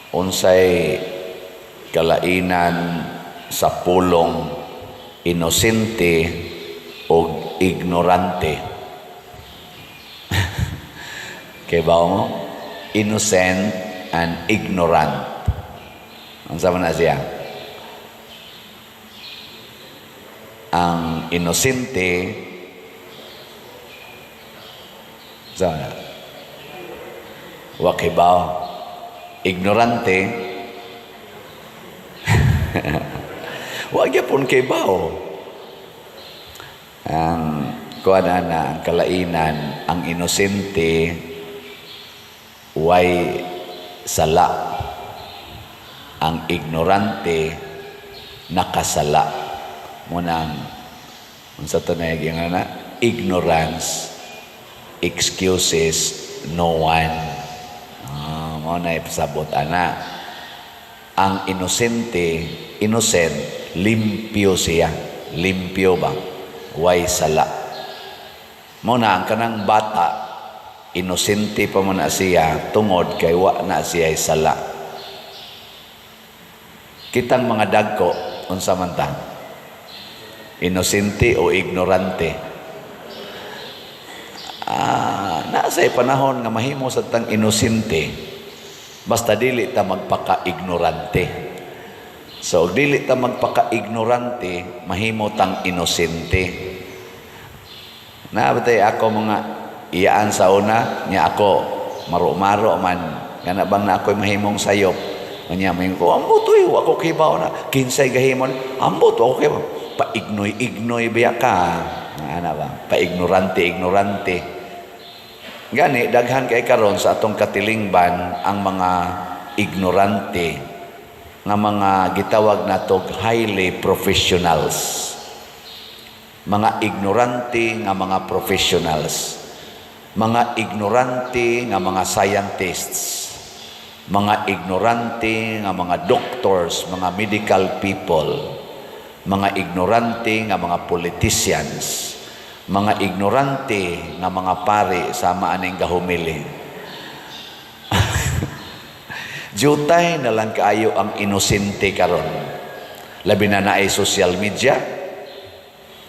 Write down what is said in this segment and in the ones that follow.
Unsay kalainan sa pulong inosente o ignorante? Kay ba mo? Innocent and ignorant. Unsa man na siya? Ang inosente sa wa kay ba? Ignorante wa gyapon kay bao. Ang kuan na ang kalainan, ang inosente way sala, ang ignorante nakasala. Munang unsa to na yung na ignorance excuses no one. Ah, mo na ipasabot ana. Ang inosente, innocent, limpyo siya. Limpyo ba? Way sala. Mo na ang kanang bata, inosente pa mo na siya tungod kay wa na siya sala. Kitang mga dagko, unsa man ta? Inosente o ignorante? Ah, nasa panahon nga mahimo sa tang inosente basta dili ta magpaka-ignorante. So, og dili ta magpaka-ignorante, mahimo tang inosente. Na batay ako mga iyaan sa una, nya ako maro-maro man kana bang na ako'y mahimong sayop. Nya may ko ambot uy, ako kibaw na kinsay gahimon, ambot ako kibaw. Paignoy-ignoy biya ka. Ana ba? Paignorante, ignorante. Gani daghan kay karon sa atong katilingban ang mga ignorante nga mga gitawag natog highly professionals. Mga ignorante nga mga professionals. Mga ignorante nga mga scientists. Mga ignorante nga mga doctors, mga medical people. Mga ignorante nga mga politicians, mga ignorante nga mga pari sama aning gahumili. Jutay na lang kaayo ang inosente karon. Labi na naay social media.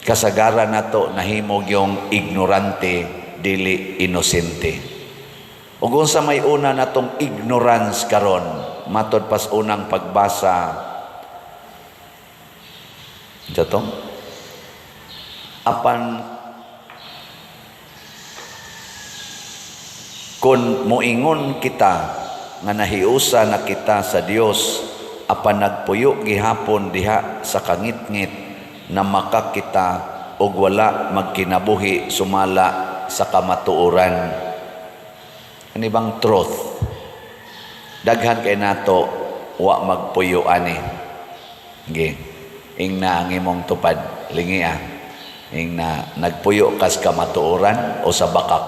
Kasagaran nato nahimog yung ignorante, dili inosente. Ug unsa may una natong ignorance karon, matod pas unang pagbasa to, apan kung moingon kita nga nahiusa na kita sa Dios apan nagpuyo gihapon diha sa kangitngit, na makakita og wala magkinabuhi sumala sa kamatuoran. Ani bang truth? Daghan kay nato wa magpuyo ani. Ge. Ingna ang imong tupad, lingi ah. Ingna nagpuyo kas kamatuoran o sa bakak.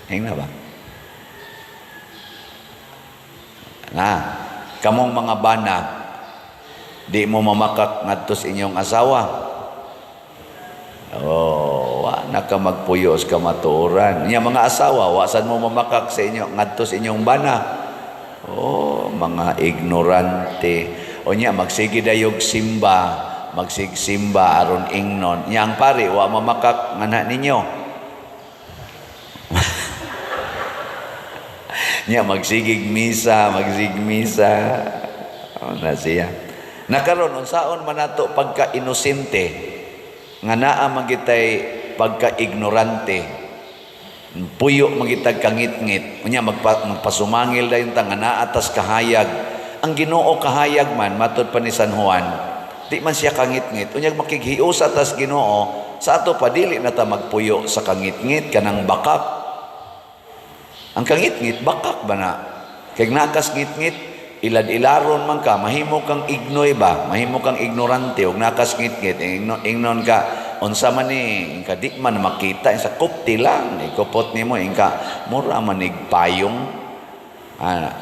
Ingna ba? Na, kamong mga bana, di mo mamakak ngadto sa inyong asawa. Oh, wa na ka magpuyo sa kamatuoran. Nya mga asawa, wa sad mo mamakak sa inyo ngadto sa inyong bana. Oh, mga ignorante. O nya magsige dayog simba, magsigsimba aron ingnon. Nya ang pari wa mamakak ngana ninyo. Nya magsigig misa, magsigig misa. Oh, na siya. Nakaron unsaon man nato pagka inosente nga naa man kitay pagka ignorante. Puyo man kitag kangitngit. Unya magpasumangil dayon ta nga naa tas kahayag. Ang Ginoo kahayag man matud pa ni San Juan. Di man siya kangitngit. Unya makighiusa tas Ginoo sa ato pa dili na ta magpuyo sa kangitngit kanang bakak. Ang kangitngit bakak ba na? Kay nakas ngitngit ilad-ilaron man ka, mahimo kang ignoy ba, mahimo kang ignorante og nakas ngitngit, ingnon ka unsa man ni, ingka di man makita sa kupti lang, ikupot nimo ingka mura man ig payong ana.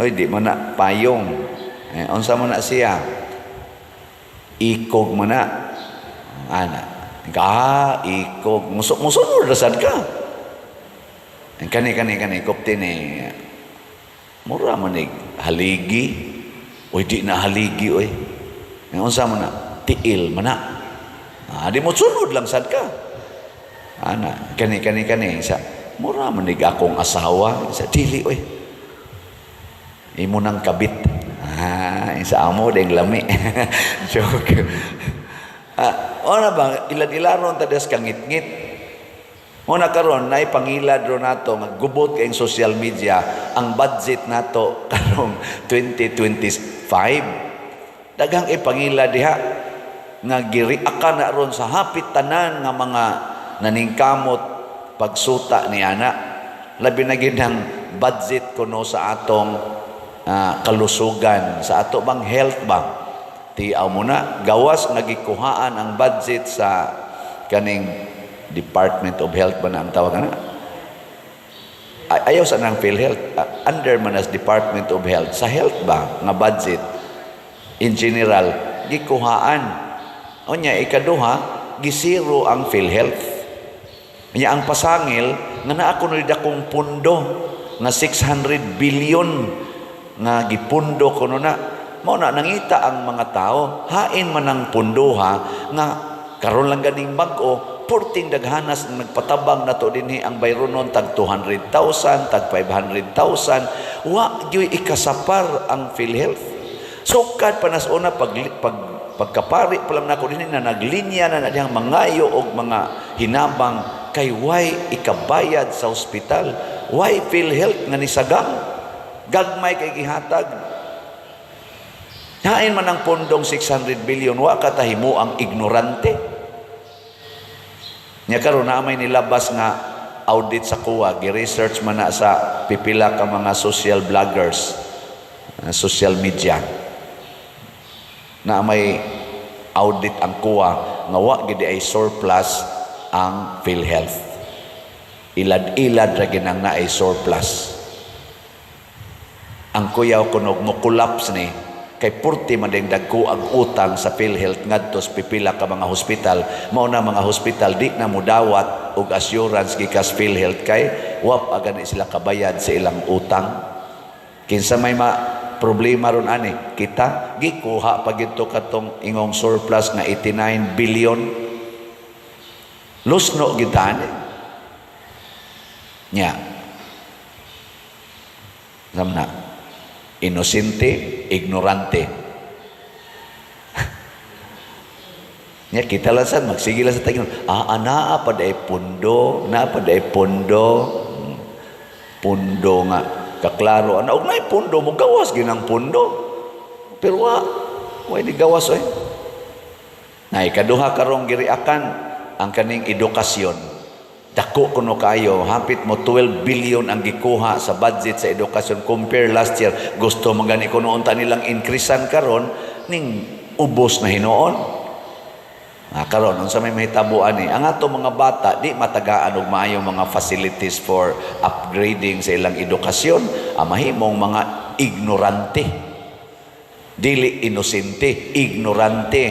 Oy, di man na payong. Eh, unsa man na siya? Ikog man na. Ana. Ka ikog musunod rasad ka. Ang kani kani kani kupti ni mura man ni haligi. Uy, di na haligi oy. Ang unsa man na? Tiil man na. Ah, di mo sunod lang sad ka. Ana, kani kani kani sa mura man ni akong asawa sa dili oy. Imo nang kabit. Ah, sa amo ding lami. Joke. Ah, ona ba ilad-ilaron ta des kangit-ngit. Muna karon nay pangilad ro nato nga gubot kayong social media ang budget nato karong 2025. Daghang ipangilad diha nga giriakan na ron sa hapit tanan nga mga naningkamot pagsuta ni ana. Labi na gid ang budget kuno sa atong kalusugan, sa ato bang health ba. Tiaw mo na gawas nga gikuhaan ang budget sa kaning Department of Health ba na ang tawag na? Ayaw sa nang PhilHealth, under man as Department of Health, sa health ba nga budget in general gikuhaan. Unya ikaduha, gisiro ang PhilHealth. Nya ang pasangil nga naa kuno dakong pundo nga 600 billion nga gipundo kuno na. Mao na nangita ang mga tao, hain man ang pundo ha, nga karon lang ganing bag-o, porting daghanas nga nagpatabang nato dinhi ang bayronon tag 200,000, tag 500,000, wa gyud ikasapar ang PhilHealth. Sukad pa nas una pag pagkapari pa lang nako dinhi na naglinya na na dihang mangayo og mga hinabang kay way ikabayad sa ospital, way PhilHealth nga nisagang, gagmay kay gihatag. Hain man ang pondong 600 billion, wa ka tahimo ang ignorante. Nya karon na may nilabas nga audit sa COA, gi-research man na sa pipila ka mga social bloggers, social media. Na may audit ang COA nga wa gid ay surplus ang PhilHealth. Ilad-ilad ra ginang naay surplus. Ang kuyaw kunog mo collapse ni kay purti man ding dagko ang utang sa PhilHealth ngadto sa pipila ka mga hospital. Mao na mga hospital di na mudawat og assurance gikas PhilHealth kay wa pa gani sila kabayad sa ilang utang. Kinsa may ma problema ron ani? Kita. Gikuha pa gito katong ingong surplus nga 89 billion. Lusno gid ani nya. Samna inosente, ignorante. Nya kita lang sad magsige lang sa tagin. Ah, anaa pa day pundo, na pa day pundo. Pundo nga kaklaro ana og naay pundo mo gawas ginang pundo. Pero wa di gawas oy. Na ikaduha karong giriakan ang kaning edukasyon. Dako kuno kayo, hapit mo 12 billion ang gikuha sa budget sa edukasyon compare last year. Gusto man gani kuno unta nilang increasean karon ning ubos na hinuon. Ah, karon unsa may mahitabo ani? Ang ato mga bata di matagaan og maayong mga facilities for upgrading sa ilang edukasyon, ang mahimong mga ignorante. Dili inosente, ignorante.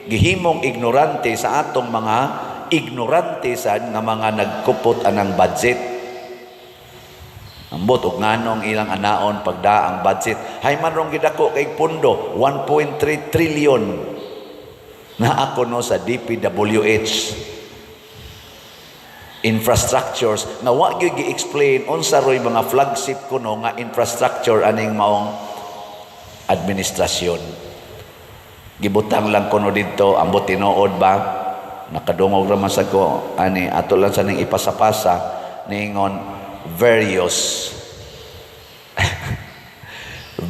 Gihimong ignorante sa atong mga ignorante sa nga mga nagkupot anang budget. Ambot og nganong ilang anaon pagda ang budget. Hay man rong gidako kay pundo 1.3 trillion na ako no sa DPWH infrastructures nga wa gyud gi-explain unsa roy mga flagship kuno nga infrastructure aning maong administrasyon. Gibutang lang kuno didto, ambot tinuod ba, nakadungog ra man sa ko ani, ato lang sa ning ipasapasa ningon various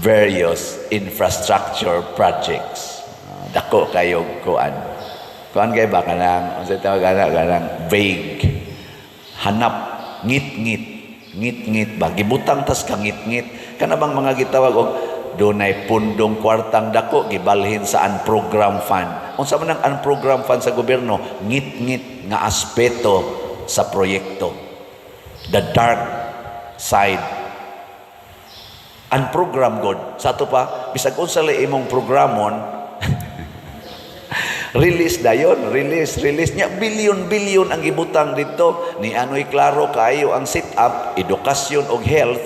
various infrastructure projects. Ah, dako kayo kuan kuan kay ba kanang unsa tawag ana, kanang vague, hanap, ngit-ngit, ngit-ngit ba, gibutang tas ka ngit-ngit kana bang mga gitawag og dunay pundong kwartang dako gibalhin sa unprogram fund. Unsa man ang unprogram fund sa gobyerno? Ngit-ngit nga aspeto sa proyekto, the dark side. Unprogram god sa ato pa, bisag unsa lay imong programon. Release dayon, release, release. Nya billion-billion ang gibutang dito. Ni ano'y klaro kaayo ang set up, edukasyon og health,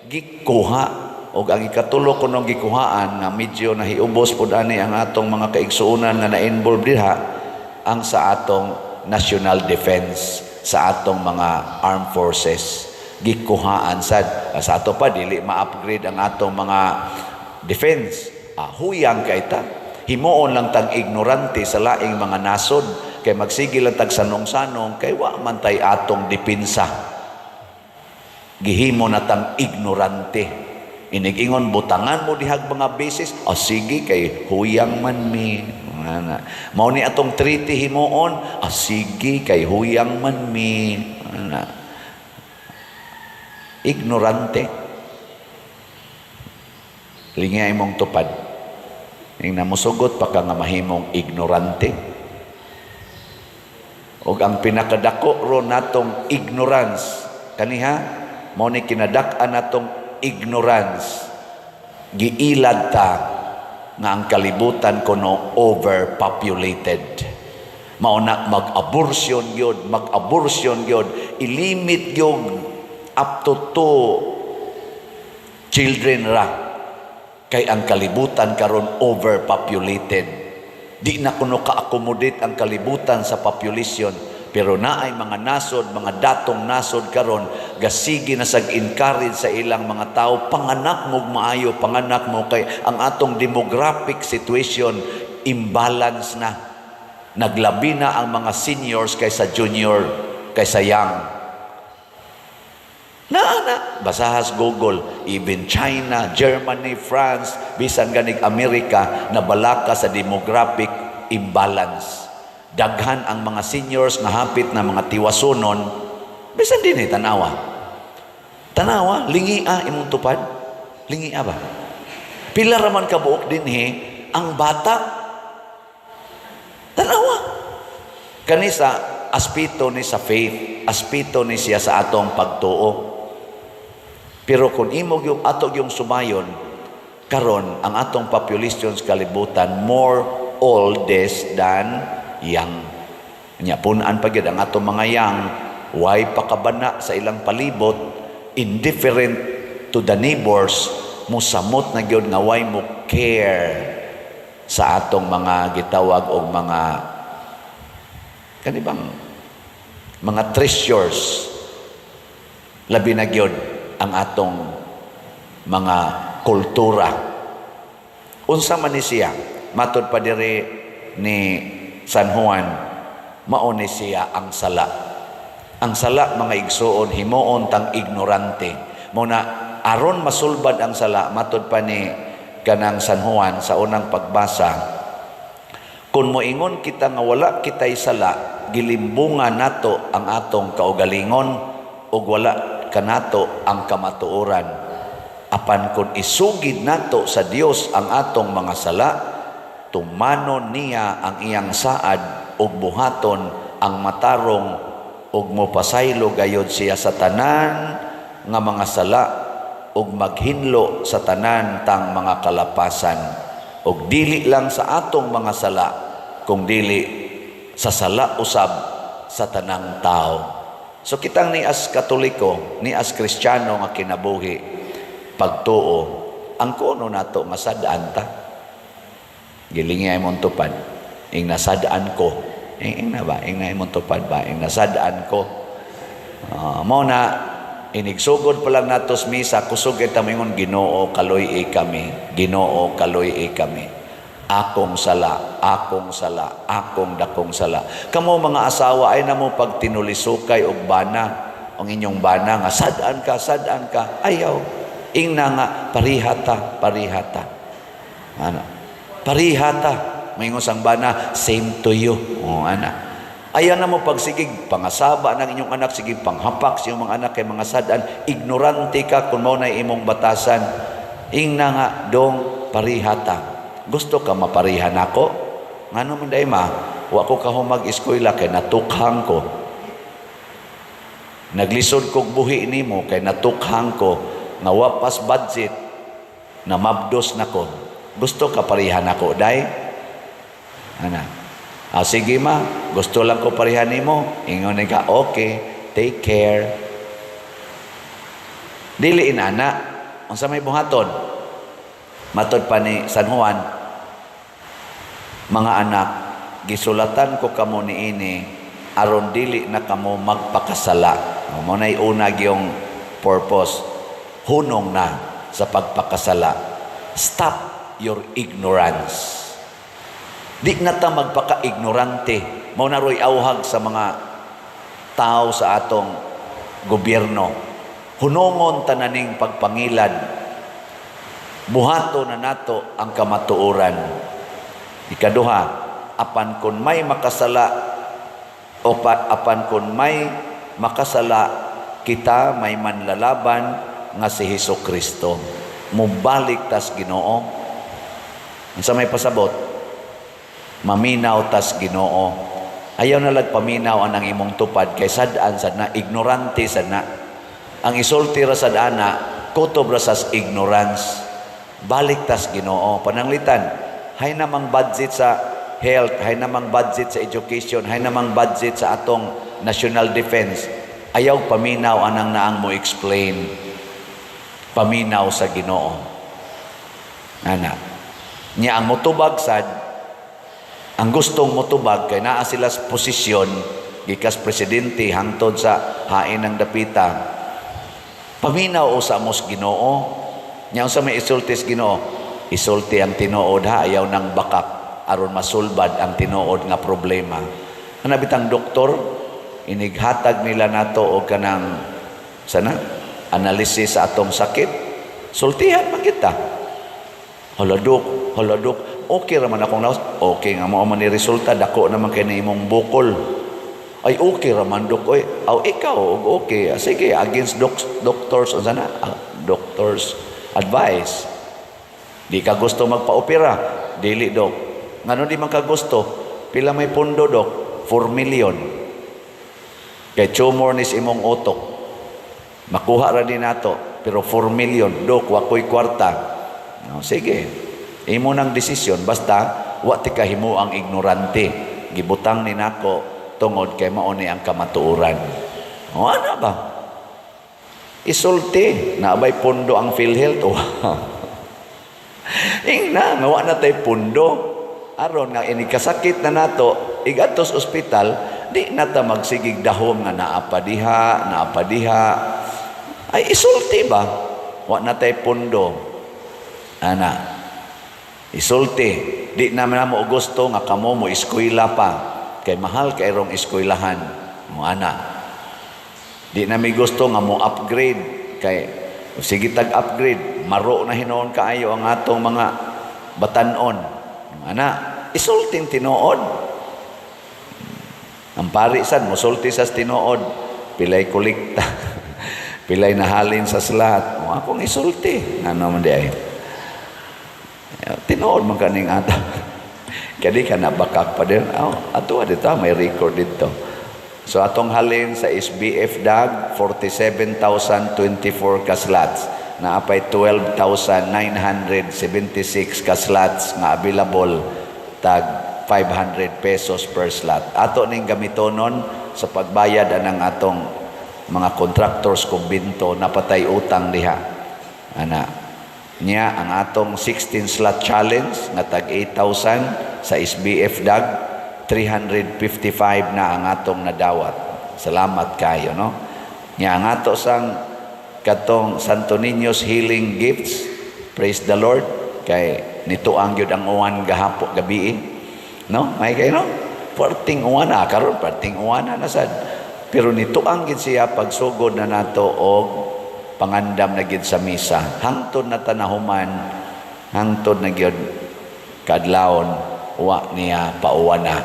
gikuha. Og ang ikatulo kunong gikuhaan nga medyo nahiubos pod ani ang atong mga kaigsuonan nga na-involve diha, ang sa atong national defense, sa atong mga armed forces, gikuhaan sad. Sa ato pa dili ma-upgrade ang atong mga defense. Ah, huyang kay ta, himuon lang tag ignorante sa laing mga nasod kay magsige lang tag sanong-sanong kay wa man tay atong depensa. Gihimo na tang ignorante. Inig-ingon butangan mo dihag mga bases, o sige kay huyang man mi. Ana. Mao ni atong treaty himuon, ah, sige kay huyang man mi. Ana. Ignorante. Lingay imong tupad. Ing namusugot pa ka nga mahimong ignorante. Og ang pinakadako ro natong ignorance kaniha, mao ni kinadak-an natong ignorance, giilad ta nga ang kalibutan kuno overpopulated. Mao na mag-abortion gyud, mag-abortion gyud, ilimit gyud up to two children ra kay ang kalibutan karon overpopulated. Di na kuno ka-accommodate ang kalibutan sa population. Pero naay mga nasod, mga datong nasod karon gasige na sag encourage sa ilang mga tao, panganak mo maayo, panganak mo kay ang atong demographic situation imbalance na. Naglabi na ang mga seniors kaysa junior, kaysa young. Naa na, basahas Google, even China, Germany, France, bisan ganig Amerika, nabalaka sa demographic imbalance. Daghan ang mga seniors nga hapit na mga tiwasunon, bisan din eh, tanawa. Tanawa, lingia imong tupad. Lingia ba? Pila raman kabuok dinhi ang bata. Tanawa. Kani sa aspito ni sa faith, aspito ni siya sa atong pagtuo. Pero kung imo yung ato yung sumayon, karon ang atong population sa kalibutan more oldest than young. Nya punan pa gyud ang atong mga young, way pakabana sa ilang palibot, indifferent to the neighbors, musamot na gyud nga way mo care sa atong mga gitawag og mga kanibang mga treasures, labi na gyud ang atong mga kultura. Unsa man ni siya? Matod pa diri ni San Juan, mao ni siya ang sala. Ang sala, mga igsuon, himuon tang ignorante. Mao na aron masulbad ang sala, matod pa ni kanang San Juan sa unang pagbasa, kung moingon kita nga wala kitay sala, gilimbungan nato ang atong kaugalingon ug wala kanato ang kamatuoran. Apan kung isugid nato sa Dios ang atong mga sala, tumanon niya ang iyang saad ug buhaton ang matarong ug mopasaylo gayod siya sa tanan nga mga sala ug maghinlo sa tanan tang mga kalapasan, ug dili lang sa atong mga sala kung dili sa sala usab sa tanang tao. So kitang ni as Katoliko, ni as Kristiyano nga kinabuhi, pagtuo, ang kuno nato nga sad-an ta. Gilingi ay mong tupad. Ing nasad-an ko. Ing, ing na ba? Ing na imong tupad ba? Ing nasad-an ko. Mao na inigsugod pa lang nato sa misa, kusog kita moingon, "Ginoo, kaloy kami. Ginoo, kaloy kami. Akong sala, akong sala, akong dakong sala." Kamo mga asawa ay namo pag tinulisukay og bana, ang inyong bana nga sad-an ka, sad-an ka, ayaw. Ingna nga parihata, parihata. Ana. Parihata. Maingon sang bana, "Same to you." Oh, ana. Ayaw na mo pagsigig pangasaba ng inyong anak, sige panghapak sa inyong mga anak kay mga sad-an, ignorante ka kung mao na imong batasan. Ingna nga dong, parihata. Gusto ka maparihan nako? Ngano man day ma? Wa ko kahumag eskwela kay natukhang ko. Naglisod kog buhi nimo kay natukhang ko nga wa pas budget na mabdos nako. Gusto ka parihan nako, day? Ana. Ah, sige ma, gusto lang ko parehan nimo. Ingon ni ka, "Okay, take care." Dili inana. Unsa may buhaton? Matod pa ni San Juan, "Mga anak, gisulatan ko kamo niini aron dili na kamo magpakasala." Mao nay una gyung purpose. Hunong na sa pagpakasala. Stop your ignorance. Di na ta magpaka-ignorante. Mao na ro'y awhag sa mga tao sa atong gobyerno. Hunongon tananing pagpangilad. Buhato na nato ang kamatuoran. Ikaduha, apan kung may makasala o pa, apan kung may makasala, kita may manlalaban nga si Hesus Kristo. Mubalik tas Ginoo. Unsa may pasabot? Maminaw tas Ginoo. Ayaw na lag paminaw anang imong tupad kay sad-an sad na, ignorante sad na. Ang isulti ra sad ana, kutob ra sas ignorance. Balik tas Ginoo. Pananglitan, hay namang budget sa health, hay namang budget sa education, hay namang budget sa atong national defense. Ayaw paminaw anang naang mo explain. Paminaw sa Ginoo. Ana. Nya ang motubag sad, ang gustong motubag kay naa sila sa posisyon gikas presidente hangtod sa hain ng dapita. Paminaw usa mo sa Ginoo. Nya unsa may isulti sa Ginoo? "Isulti ang tinuod ha, ayaw nang bakak aron masulbad ang tinuod nga problema." Ana bitang doktor, inighatag nila nato og kanang sana analysis sa atong sakit. Sultihan man kita. "Hala dok, hala dok, okay ra man akong lawas." "Okay nga mao man ni resulta, dako naman kay ni imong bukol." "Ay, okay ra man, dok oy." "Aw, ikaw og okay. Ah, sige, against doctors unsa na? Ah, doctors advice. Di ka gusto magpa-opera?" "Dili, dok." "Ngano di man ka gusto?" "Pila may pundo, dok?" "4 million. Kay tumor nis imong utok. Makuha ra din nato, pero 4 million, dok, wa ko'y kwarta." "No, sige. Imo nang desisyon, basta wa ti kahimo ang ignorante. Gibutang ni nako tungod kay mao ni ang kamatuoran." O ano ba? Isulti, naabay pundo ang PhilHealth. Ingna, nga wa na tay pundo. Aron nga inikasakit na nato, igadtos ospital, di na ta magsigig dahom nga naa pa diha, naa pa diha. Ay, isulti ba? Wa na tay pundo. Ana. Isulti. Di naman mo gusto nga kamo mo eskwela pa. Kay mahal kay rong eskwelahan. Mo ana. Di na mi gusto nga mo upgrade kay sige tag upgrade, maro na hinuon kaayo ang atong mga batanon. Ana, isulting tinuod. Ang pari sad mosulti sa tinuod, pilay kolekta. Pilay nahalin sa slot. O akong isulti. Ano man di ay. Tinuod man kaning ata. Kaya di ka nabakak pa din. Oh, ato dito, may record dito. So atong halin sa SBF DAG, 47,024 ka slots. Naapay 12,976 ka slots nga available, tag 500 pesos per slot. Ato ning gamitonon sa pagbayad anang atong mga contractors kumbinto, napatay utang diha. Ana. Nya ang atong 16 slot challenge nga tag 8,000 sa SBF DAG, 355 na ang atong nadawat. Salamat kayo, no? Nya ang ato sang katong Santo Niño's Healing Gifts, praise the Lord, kay nituang gyud ang uwan gahapo gabi. No? May kayo, no? Perting uwan na karon, perting uwan na sad. Pero nituang gid siya pagsugod na nato og pangandam na gid sa misa. Hangtod na tanahuman, hangtod na gyud kadlawon, wa niya pauwan na.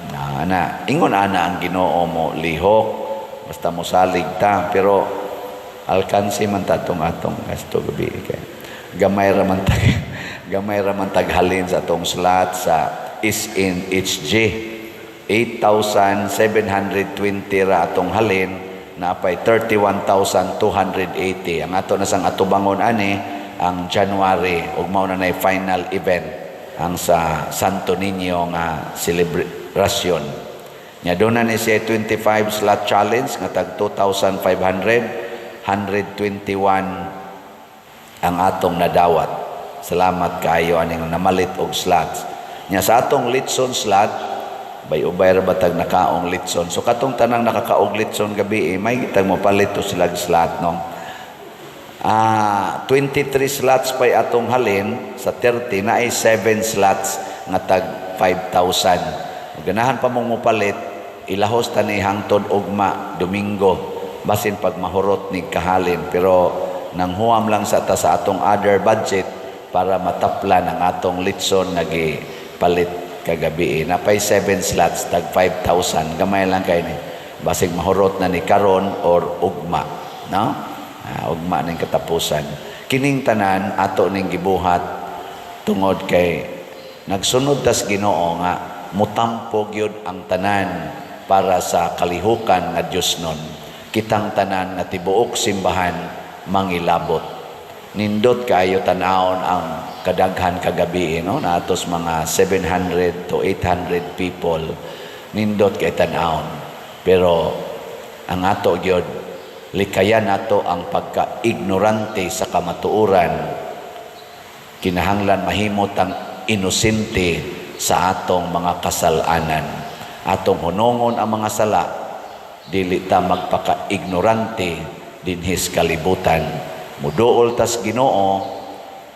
Na, na ingon ana ang Ginoo mo lihok basta mosalig ta, pero alkansi man ta tong atong gasto gabi kay gamay ra man taghalin sa atong slot sa SNHG. 8,720 ra atong halin, naapay 31,280 ang ato na sang atubangon ani ang January ug mao na nay final event ang sa Santo Niño nga celebrate. rasyon. Nya doon na ni siya 25 slot challenge nga tag 2,500, 121 ang atong nadawat. Salamat kaayo aning namalit og slots. Nya sa atong litson slot, bay ubay ra batag nakaong litson. So katong tanang nakakaog litson gabi eh, may gitag mo palit to sila slot, no. 23 slots pa'y atong halin sa 30 na ay 7 slots nga tag 5,000. Ganahan pa mong mopalit, ilahos ta ni hangtod ugma, Domingo, basin pag mahurot ni kahalin, pero nanghuam lang sa ta sa atong other budget para mataplan ang atong litson nga gipalit kagabi. Napay 7 slots tag 5,000, gamay lang kay ni, basig mahurot na ni karon or ugma, no? Ugma ning katapusan. Kining tanan ato ning gibuhat tungod kay nagsunod tas Ginoo nga mutampo gyud ang tanan para sa kalihukan nga Dios nun. Kitang tanan nga tibuok simbahan mangilabot. Nindot kaayo tan-awon ang kadaghan kagabi, no? Naatos mga 700 to 800 people. Nindot kay tan-awon. Pero ang ato gyud, likayan nato ang pagka-ignorante sa kamatuoran. Kinahanglan mahimot ang inosente sa atong mga kasalanan. Atong hunongon ang mga sala, dili ta magpaka-ignorante dinhis kalibutan. Muduol tas Ginoo,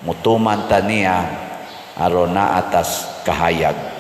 mutuman ta niya aron naa tas kahayag.